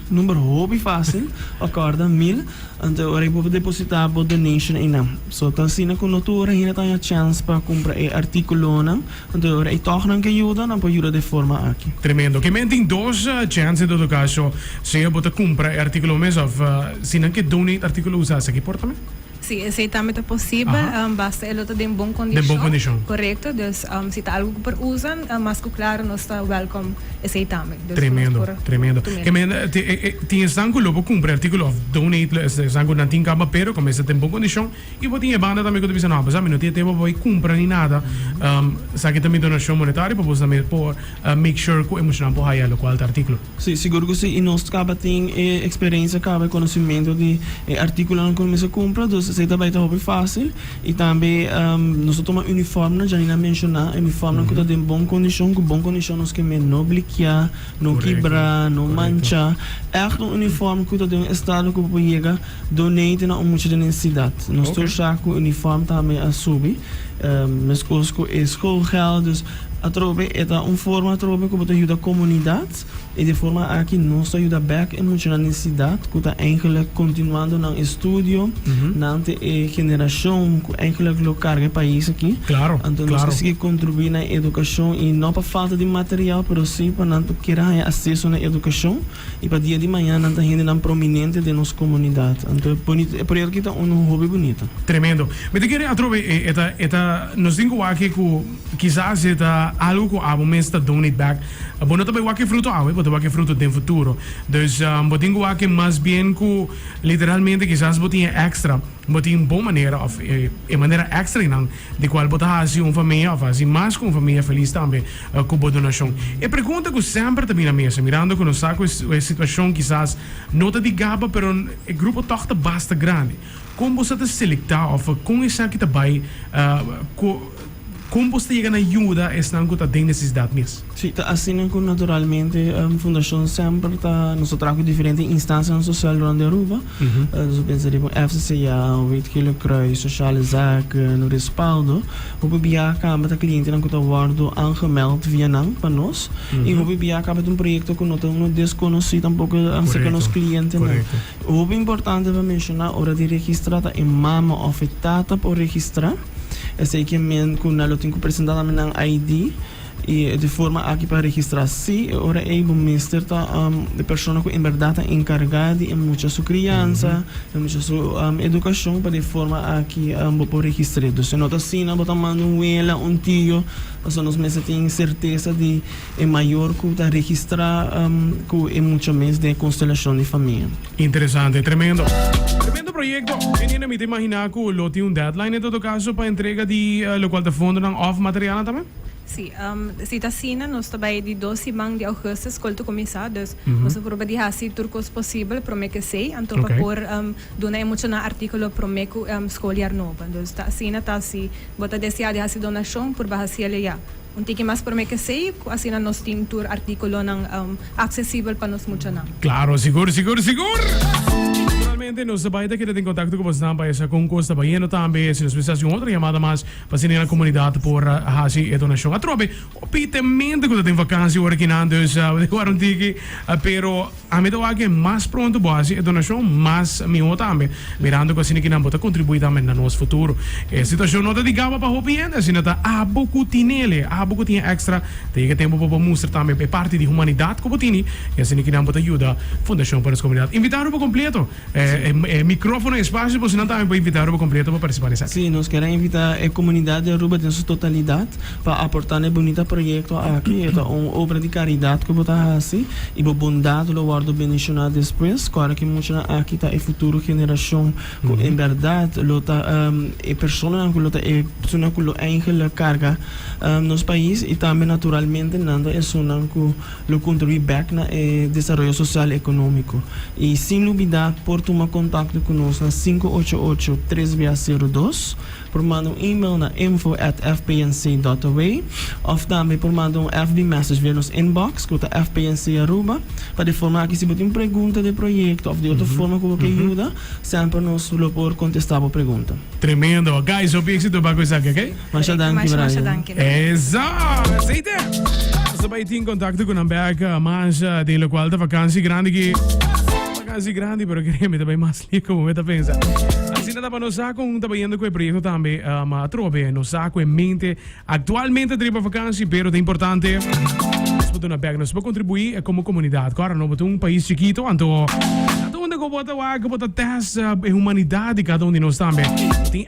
number hopi fácil pa kòrda, mil. Anto ora bo por depositá bo donation einan. So ta asina ku no tur hende ta haña chèns pa kumpra e artíkulonan. Anto ora e tòg nan ke yuda, nan por yuda di e forma aki. Tremendo. Ke men tin dos chèns en todo kaso, sea bo ta kumpra e artíkulo mes òf si nan ke donate artíkulo usá esaki por tambe? Sí, esei tambe ta posibel, basta e lo ta den bon Den bon kondishon. kondishon. Korekto, dus si ta algu ku por usa, mas ku klaro nos ta wèlkom esei tambe. Dus ku nos Tremendo, por tremendo. tum'é. Ke men tin esnan ku lo por kumpra e artíkulo òf donate lo esnan ku nan tin kaba pero ku mester den bon kondishon i bo tin e banda tambe ku ta bisa no apesar mi no tin e tempu pa bai kumpra ni nada, esaki ta mi donashon monetario pa boso tambe por make sure ku e muchanan por haya lokual ta artíkulo. Sí, sigur ku sí. I nos kaba tin e eksperensia kaba, e konosementu di e artíkulonan ku nos mester kumpra, dus esei ta bai ta hopi fásil. I tambe nos ta tuma unifòrmnan, Janina a menshoná, unifòrmnan ku ta den bon kondishon, ku bon kondishon nos ke men no blikiá, no kibrá, no manchá. Ègt un unifòrm ku ta den un estado ku bo por yega donate na un mucha den nesesidat. Nos tur sa ku unifòrm tambe a subi, meskos ku e schoolgeld, dus atrobe e ta un forma atrobe ku bo ta yuda komunidat i di e forma aki nos ta yuda bèk e muchanan nesesidat ku ta eigenlik kontinuando nan estudio, nan ta e generashon ku eigenlik lo karga e pais aki. Anto nos ke sigui kontribuí na e edukashon i no pa falta di material pero si pa nan por kere haña aseso na edukashon. I pa dia di mañana nan ta hendenan prominente den nos komunidat. Anto e bonito, e proyekto aki ta unu hopi bunito. Tremendo. Mi ta kere atrobe e ta e ta nos tin ku wak ku kisas e ta algu ku abo mes ta donate back. Bo no ta bai wak e fruto awe, bo ta wak e fruto den futuro. Dus bo tin ku wak mas bien ku literalmente kisas bo tin e extra. Bo tin bon manera of e manera extra einan di cual bo ta haci un famia of haci mas cu un famia feliz tambe cu bo donacion. E pregunta cu semper ta bini na mesa, mirando cu nos sa cu e situacion kisas no ta di gaba pero e grupo toch ta basta grandi, con bo sa ta selecta of con esaki ta bay cu con bo sa ta yega na yuda esnan cu ta den necesidad mes? Sí, ta asina cu naturalmente Fundacion semper ta, nos ta traha cu diferente instancianan social rond di Aruba. Nos ta pensa riba un FCCA, un Wit Gele Kruis, Sociale Zaken, un Respaldo. Hopi bia caba ta clientenan cu ta wordo aangemeld via nan pa nos. Y hopi bia caba ta un proyecto cu no ta uno desconoci tampoco acerca nos clientenan. Hopi importante pa menciona ora di registra ta e mama of e tata por registra. Esey ke men cu nan lo tin cu presenta tambe nan ID. I di forma aki pa registrá sí, e ora ei bo mester ta e persona ku en bèrdat ta enkargá di e mucha su kriansa, e mucha su edukashon, pa di forma aki bo por registr'é. Dus e no ta asina bo ta manda un wela, un tio, pasobra nos mester tin sertesa di e mayor ku ta registrá ku e mucha mes den e konstelashon di famia. Interesante, tremendo. Tremendo proyekto. Teniendo mi ta imaginá ku lo tin un deadline en todo kaso pa entrega di lokual ta fondonan òf materialnan tambe? Sí, si ta asina nos ta bai di dos siman di augustus skol ta kuminsá, dus nos ta purba di hasi tur kos posibel promé ku esei, anto pa por duna e muchanan artíkulo promé ku skol yar nobo. Dus ta asina ta si bo ta deseá di hasi donashon purba hasi el ya un tiki mas promé ku esei, ku asina nos tin tur artíkulonan aksesibel pa nos muchanan. Klaro, sigur, sigur, sigur! Naturalmente nos ta bai ta keda den kontakto ku bosnan pa e sa kon kos ta bayendo tambe, si nos mester hasi un otro yamada mas. Pa asina na comunidad por haci e donacion. Atrobe, hopi temente cu ta den vakantie ora kinan, dus bo tin wara un tiki. Pero ami ta wak ke mas pronto bo haci e donacion, mas miho tambe. Mirando cu asina kinan bo ta contribui tambe na nos futuro. E situacion no ta di gaba pa hopi hende, asina ta abo cu tinele, abo cu tin e extra. Ta yega tempo pa bo mustra tambe e parti di humanidad cu bo tini y asina kinan bo ta yuda Fundacion pa nos Comunidad. Invita Aruba completo. E microfono e espacio boso nan tambe por invita Aruba completo pa participa den esaki. Sí, nos kier a invita e comunidad di Aruba den su totalidad pa aporta na e bunita proyecto aki. E ta un obra di caridad cu bo ta haci y bo bondad lo wordo bendiciona despues. Cora ki muchanan aki ta e futuro generacion cu en berdad lo ta e personanan cu lo ta e personanan cu lo eigenlijk carga nos pais y tambe naturalmente nan ta esunnan cu lo kontribuí bèk na e desaroyo sosial i ekonómiko. I sin lubidá por tuma kontakto ku nos na sinku ocho ocho, tres bia sero dos, por manda un email na info at fpnc dot aw òf tambe por manda un FB message via nos inbox ku ta fpnc Aruba pa di forma aki si bo tin pregunta di e proyekto òf di otro forma ku bo ke yuda semper nos lo por kontestá bo pregunta. Tremendo. Guys, hopi éxito pa ku esaki, ok? Masha danki Masha Brian. danki. Esa! Aceite! Nos ta bai tin contacto cu nan bek mas den locual ta vakantie grandi ki. Vakantie grandi, pero kere mi ta bai mas lief como mi ta pensa. Asina ta pa nos sa con ta bayendo cu e proyecto tambe. Um, atrobe nos sa cu e mente actualmente ta riba vakantie, pero ta importante nos por duna bek, nos por contribui como comunidad. Cora no bo ta un pais chikito, anto na ta unda cu bo ta wak, bo ta test e humanidad di cada un di nos tambe. Tin.